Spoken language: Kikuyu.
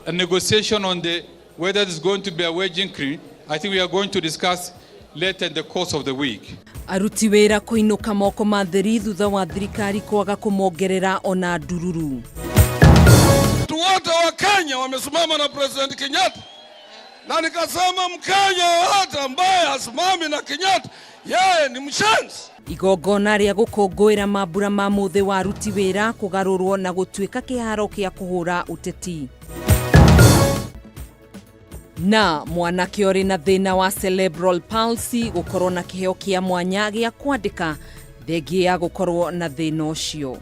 A negotiation on the whether there's going to be a wage increase, I think we are going to discuss later in the course of the week. Aruti wĩra kũinũka moko matheri thutha wa thirikari kwaga kũmongerera ona ndururu. Watu wote wa Kenya wamesimama na President Kenyatta, na nikasema Mkenya yoyote ambaye hasimami na Kenyatta, yeye ni mshenzi. Igongona rĩa gũkũngũĩra mambura ma mũthĩ wa aruti wĩra kũgarũrwo na gũtuĩka kĩharo kĩa kũhũra ũteti. Na mwanake ũrĩ na thĩna wa cerebral palsy gũkorwo na kĩheo kĩa mwanya gĩa kwandĩka thengia ya gũkorwo na thĩna ũcio.